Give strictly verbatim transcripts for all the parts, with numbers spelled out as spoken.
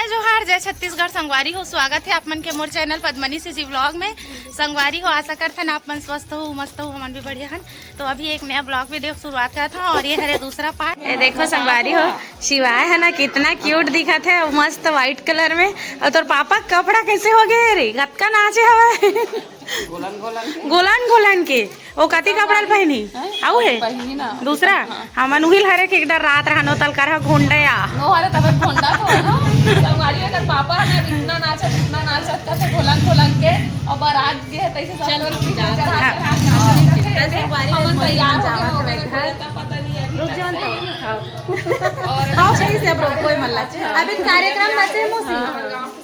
जय जोहार, जय छत्तीसगढ़। संगवारी हो, स्वागत है आप मन के मोर चैनल पद्मनी सीजी व्लॉग में। संगवारी हो, आशा करथन आप मन स्वस्थ हो, मस्त हो, हमन भी बढ़िया हन। तो अभी एक नया व्लॉग वीडियो के शुरुआत करत हन और ये हरे दूसरा पार्ट। ये देखो संगवारी हो, शिवाय है ना, कितना क्यूट दिखत है, मस्त व्हाइट कलर में। और तोर पापा के कपड़ा कैसे हो गए रे, कतका नाचे हवे। गोलन गोलन के। गोलन गोलन के। ओ कति कपड़ा ल पहिनी? हैं? आऊ हे? पहिनी ना। दूसरा? हाँ। हमन उहिल हरे के एक डर रात रहनो तल कर ह घोंडया। नो हरे तबे घोंडा तो है ना। संगवारी अगर पापा है ना, इतना नाचत, इतना नाचत, कैसे घोलन घोलन के, और बारात गे है, तैसे सब लोग पीछे चढ़ा के हाथ नाचत, हमन तैयार हो गए, हो गए, पता नहीं है। रुक जाओ तो। और आओ सही से अब रोको ही मल्ला। अभी कार्यक्रम बचे मौसी।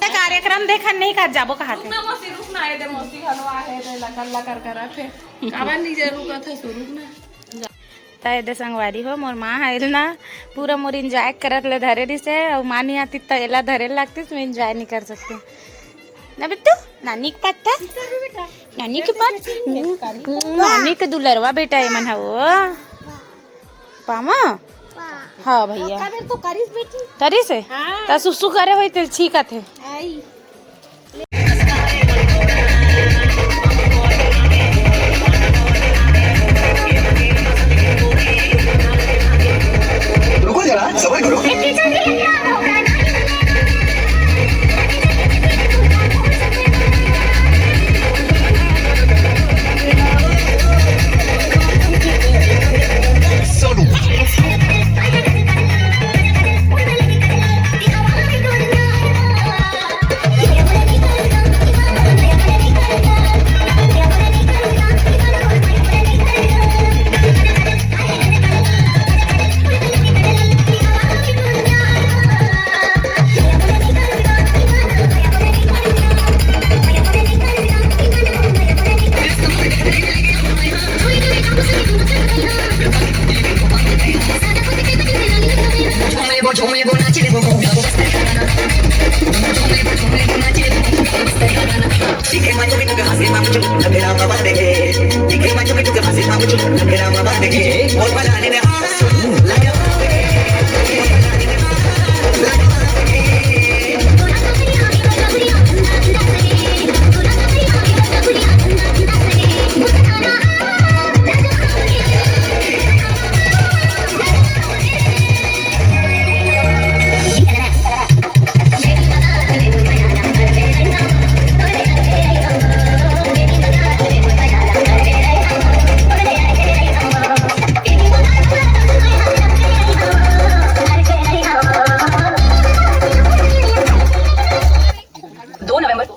ते कार्यक्रम देखन नहीं कर जाबो कहा थे। रुक ना मौसी, रुक ना, ये दे मौसी घलो आहे, दे लकर लकर करा थे। काबर नहीं जरूर कथा शुरू ना। त एदे संगवारी हो, मोर माँ ह एल ना पूरा मोर एंजॉय करत ले धरे रिसे, अउ माँ नहीं आती त एला धरे लागती, मैं एंजॉय नहीं कर सकती। ना बिट्टू, नानी के पत्ता, नानी के पत्ता, नानी के दुलरवा बेटा ये मन ह वो। पामा? हाँ भैया। करिस है? हाँ। त सुसु करे होई त छींकत है। रुको जरा, सबर करो। दो नवंबर को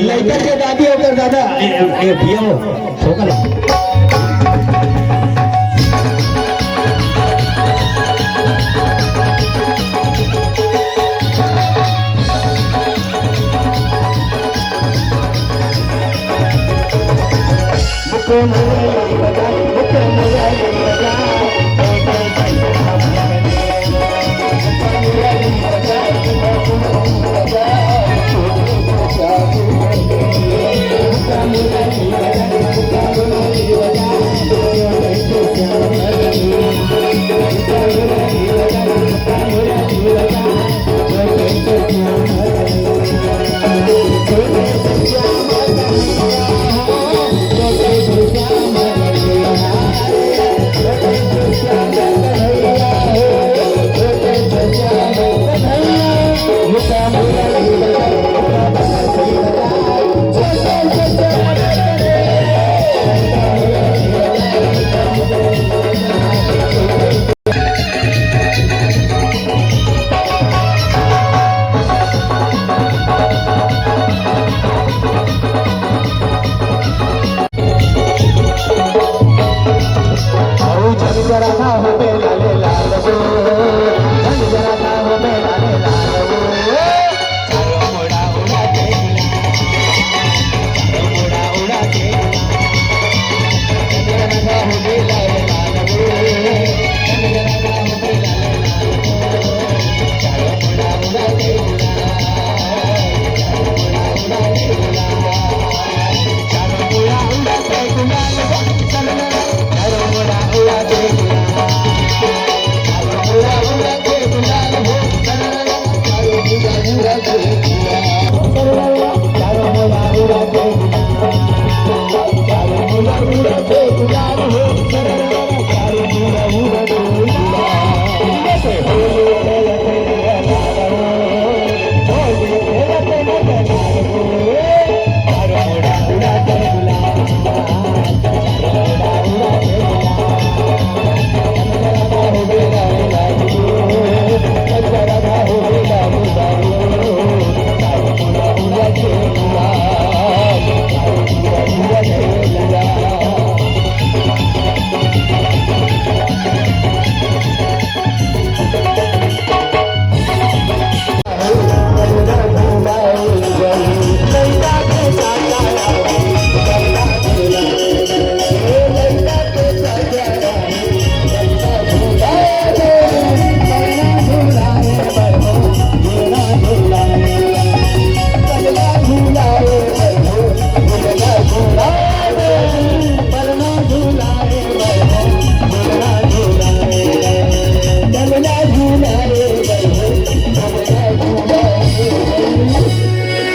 लइका के दादी ओकर दादा, ए, ए, ए, भैया हो, ठोकर।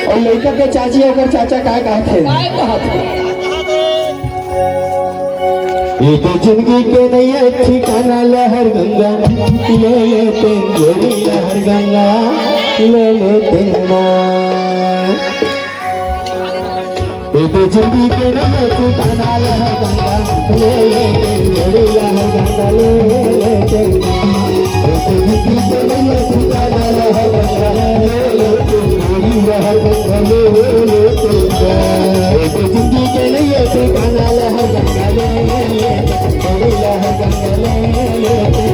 अउ लइका के चाची अउ ओकर चाचा काय कहत हे? काय कहत हे? ये तो जिंदगी के नइया ठिकाना लहर गंगा, ले ले तें गोरी लहर गंगा, ले ले तें ना। ये तो जिंदगी के नइया ठिकाना लहर गंगा, ले ले तें गोरी लहर गंगा, ले ले तें ना। ये तो जिंदगी के नइया ठिकाना लहर गंगा, ले ले तें गोरी लहर गंगा, ले ले तें ना। ये तो जिंदगी के नइया ठिकाना लहर गंगा, ले ले तें गोरी लहर गंगा, ले ले तें ना।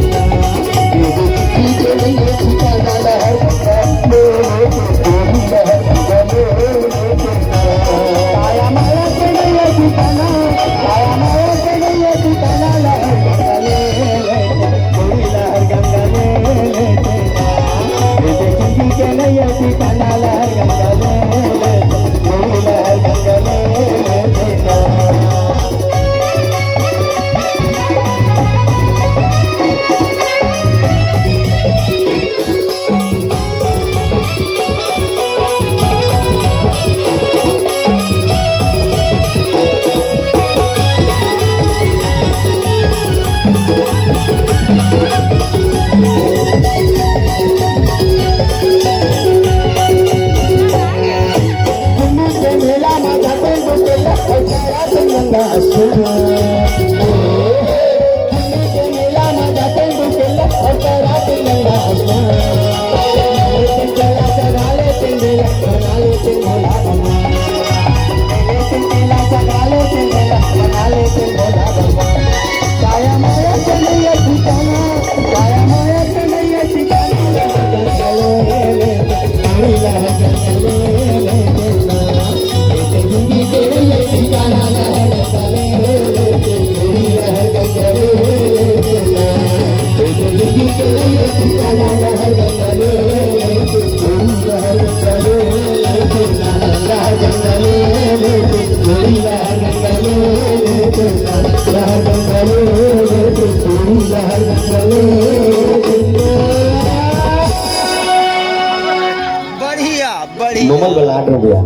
लाड हो गया।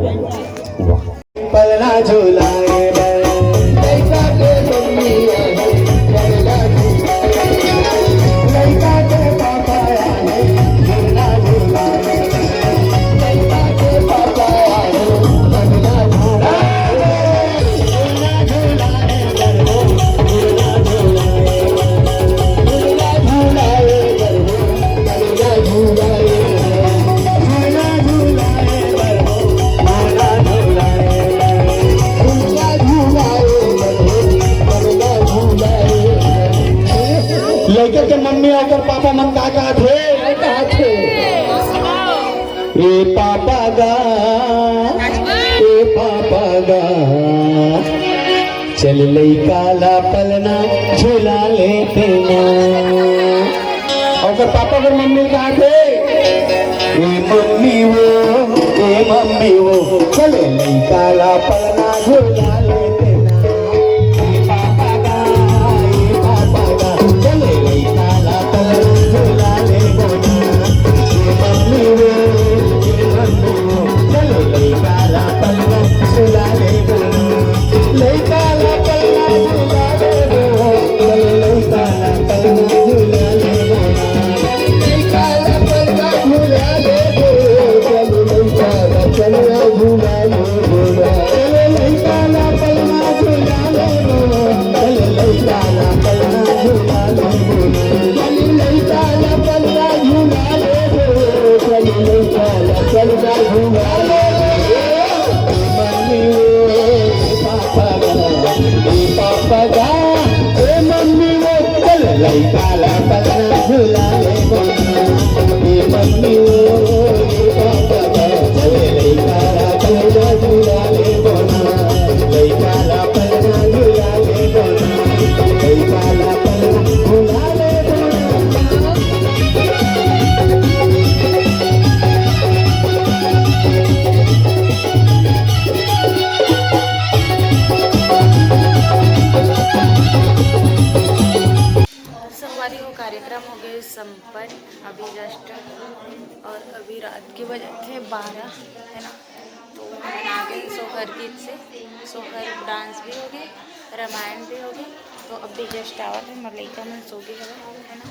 वाह। पलना झूलाए बर लइका के मम्मी आए, पलना झूलाए, लइका के पापा आए, पलना झूलाए, लइका के पापा आए, पलना झूलाए, पलना झूलाए बर हो, पलना झूलाए, पलना झूलाए बर हो। लइका के मम्मी अउ ओकर पापा मन का कहत हे? ए पापा गा, ए पापा गा, चल लइका ला पलना झूला लेते ना। अउ ओकर पापा अउ मम्मी का कहत हे, ए मम्मी वो, ए मम्मी वो, चल लइका ला पलना झूला लेते ना। ए पापा गा, ए पापा गा, चल लइका ला पलना झूला लेते ना। ए मम्मी वो, ए मम्मी वो, चल लइका ला पलना झूला लेते ना। लइका ला पलना झूला लेते ना। चल लइका ला पलना झूला लेते ना। लइका ला पलना झूला लेते ना। चल लइका ला पलना झूला लेते ना। चल लइका ला पलना झूला लेते ना। चल लइका ला पलना झूला लेते ना। चल लइका ला पलना झूला लेते ना। चल लइका ला पलना झूला लेते ना। मम्मी वो, पापा गा, ए पापा गा, ए मम्मी वो, चल लइका ला पलना झूला लेते ना। ए मम्मी वो, ए पापा गा, चल लइका ला पलना झूला लेते ना। लइका ला पलना झूला लेते ना। लइका ला पलना झूला लेते ना। संगवारी हो, कार्यक्रम हो गए संपन्न अभी just, और अभी रात के बजे थे बारह, है ना। तो हमन आ गए सोहर गीत से, सोहर डांस भी हो गए, रामायण भी हो गए। तो अभी just आवत हे, मोर लइका मन सो गए हवे, है ना।